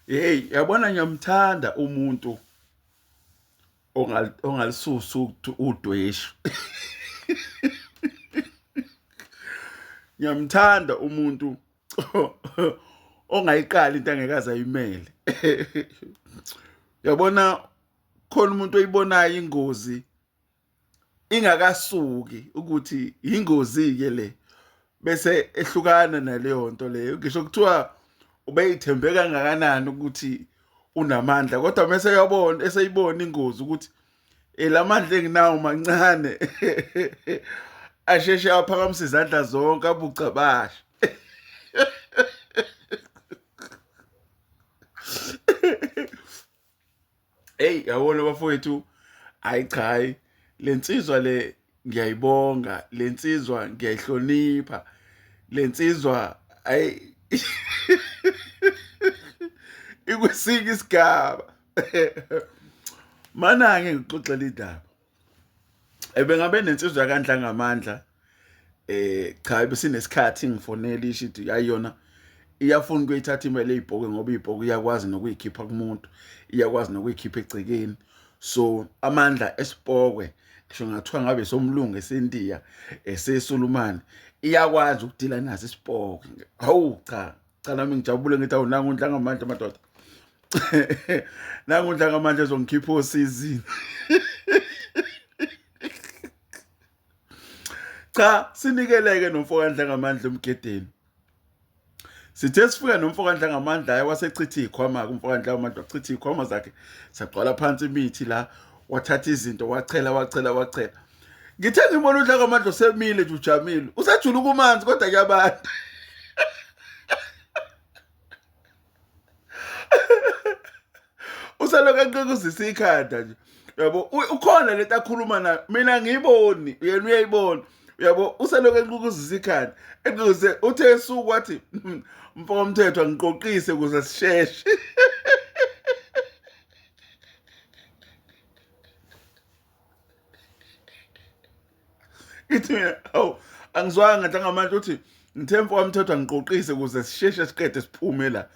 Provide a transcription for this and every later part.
Hey, yabona ngiyamthanda umuntu ongalisusa udweshu. Ngiyamthanda umuntu ongayiqali into angekaze ayimele. Yabona khona umuntu oyibonayo ingozi ingakasuki ukuthi ingozi-ke le bese ehlukana naleyo nto leyo ngisho kuthiwa ubeyithembe kangakanani ukuthi unamandla kodwa mese uyabona eseyibona ingozi ukuthi elamandla enginawo mancane asheshe aphakamisa izandla zonke abuca basha. Hey yabona bafowethu, hayi cha hayi lensizwa le ngiyayibonga, lensizwa ngiyayihlonipha, lensizwa ayi ikwesinye isigaba. Mana-ke ngixoxela indaba. Ebengabe nensizwa kaNdlangamandla cha besinesikhathi ngifonela isho ithi ayiyona iyafuna ukuyithatha imali eyibhoke ngoba ibhoke iyakwazi nokuyikhipha kumuntu, iyakwazi nokuyikhipha egcekeni. So amandla esipokwe ngisho ngathiwa ngabe somlungu esendiya esesulumane iyakwazi ukudila naso isipokwe. Hawu cha cha nami ngijabule ngithi awu nangu uNdlangamandla madoda. Nangu uNdlangamandla ezongikhipha osizini. Cha sinikeleke nomfo kaNdlangamandla emgedeni. Sithe sifika nomfo kaNdlangamandla hayi wasechitha iy'khwama-ke umfo kaNdlangamandla wachitha iy'khwama zakhe sagcwala phansi imithi la wathatha izinto wachela wachela wachela. Ngithe ngibona uNdlangamandla usemile nje ujamile usejuluka umanzi kodwa kuyabanda. Usalokhu enqekuzisa ikhanda nje yabo, ukhona lento akhuluma nayo mina ngiyiboni yena uyayibona uyabo, usalokhu enqekuzisa ikhanda enqekuzise uthe esuku wathi mfo komthetho angiqoqise ukuze sisheshe. Ngithi mina hawu angizwanga njengamanje uthi ngithe mfo kamthetho angiqoqise ukuze sisheshe siqede siphume la.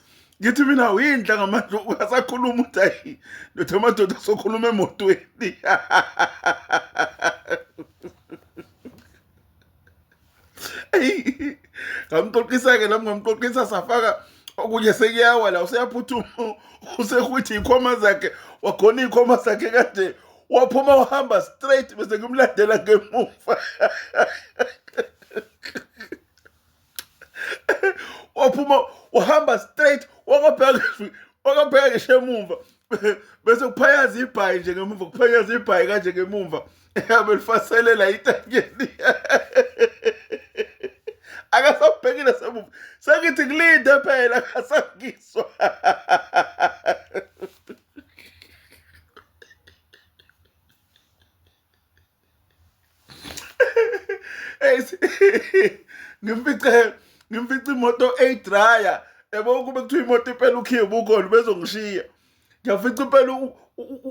Ngithi mina uyinhla ngamandla usakhuluma uthi ayi ndoda amadoda sokhuluma emotweni. Ngamqoqisa-ke nami ngamqoqisa safaka okunye sekuyawa la useyaphuthuma usekuthi iy'khwama zakhe wagona iy'khwama zakhe kanje waphuma wahamba straight bese ngimlandela ngemuva. Waphuma wahamba straight wakabheka wakabheka ngisho emumva bese kuphayaza ibhayi nje ngemuva kuphayaza ibhayi kanje ngemumva abelifaselela itankeni akasabhekile semuva sengithi kulinde phela akasangizwa. Ngimfice ngimfice imoto eyidraya yabo kube kuthiwa imoto impela ukhiye ubukhona bezongishiya ngiyafica impela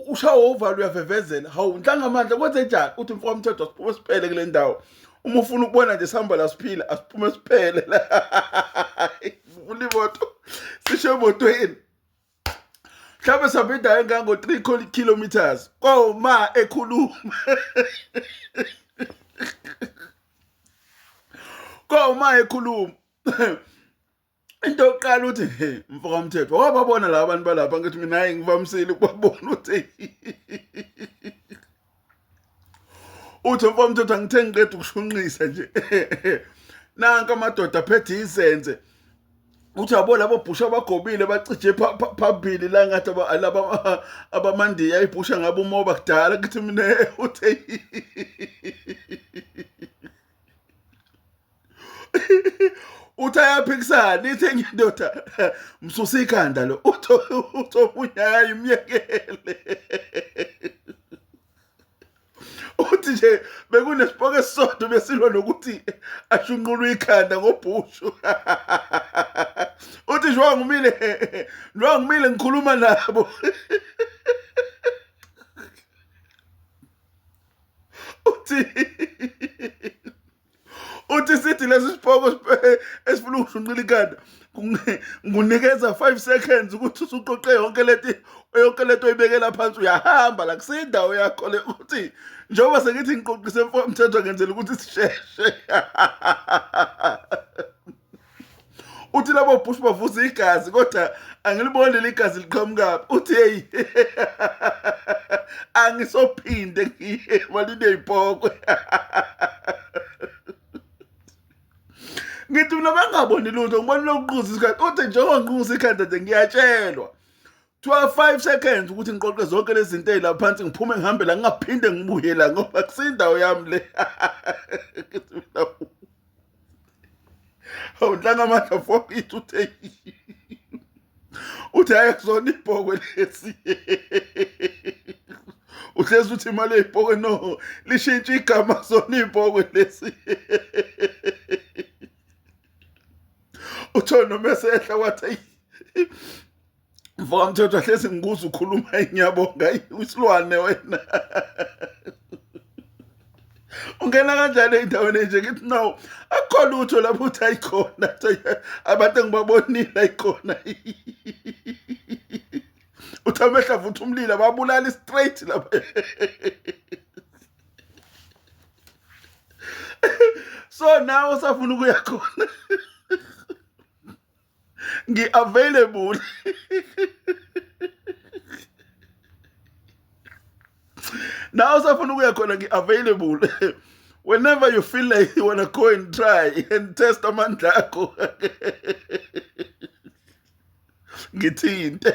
ushawa uvalo uyavevezela. Hawu Nhlangamandla kwenze njani? Uthi mfo wamthetho asiphume siphele kule ndawo, uma ufuna ukubona nje sihamba la siphila asiphume siphele la. Vula imoto sisho emotweni mhlawumbe sihamba indawo engango-3 kilometers koma ekhuluma koma ekhuluma into yokuqala uthi he mfo kamthetho wababona laba bantu balapha ngithi mina hayi ngivamisile ukubabona uthi uthi mfo kamthetho angithe ngiqeda ukushunqisa nje nanka amadoda aphethe izenze uthi yabo labo bhusha abagobile bacije phambili la ngathi laba abamandiya ibhusha ngabe umoba kudala ngithi mina uthe uthi ayaphikisana ithi enye indoda msusa ikhanda lo uthi uthi omunye hayi myekele uthi nje bekunesipoko esisodwa besilwa nokuthi ashunqulwe ikhanda ngobhushu. Uthi nje wangumile wangumile ngikhuluma nabo. Uthi uthi sithi lesi sipoko esifuna ukushunqila ikhanda Ngunikeza 5 seconds ukuthi usuqoqe yonke leti yonke lento oyibekela phansi uyahamba la kusindawo yakho le uthi njengoba sengithi ngiqoqise mfowethu ngenzela ukuthi sisheshe. Uthi labo bush bavusa igazi kodwa angiliboni leli gazi liqhamukaphi. Uthi hey angisophinde ngiye malini eyipokwe. Ngithi mina bangaboni lutho ngibona lokuquza isikhathi. Uthi njengoba ngiquza ikhanda nje ngiyatshelwa. Kuthiwa 5 seconds ukuthi ngiqoqe zonke lezi zinto ezilapha phansi ngiphume ngihambe la ngingaphinde ngibuye la ngoba kusindawo yami le. Hawu Ndlangamandla mfowethu uthe uthi hayi kuzona ibhokwe lesi. Uhlezi uthi imali eyibhokwe no lishintshe igama zona ibhokwe lesi. Uthe noma esehla wathi mfoka mthetho hlezi ngikuza ukhuluma ngiyabonga isilwane wena. Ungena kanjani ey'ndaweni enje ngithi no akukho lutho lapho uthi ayikhona abantu engibabonile ayikhona. Uthi amehla avutha umlilo ababulali straight lapha. So now usafuna ukuya khona ngi-available. Now usafuna ukuya khona ngi-available. Whenever you feel like you wanna go and try and test amandla akho ngithinte.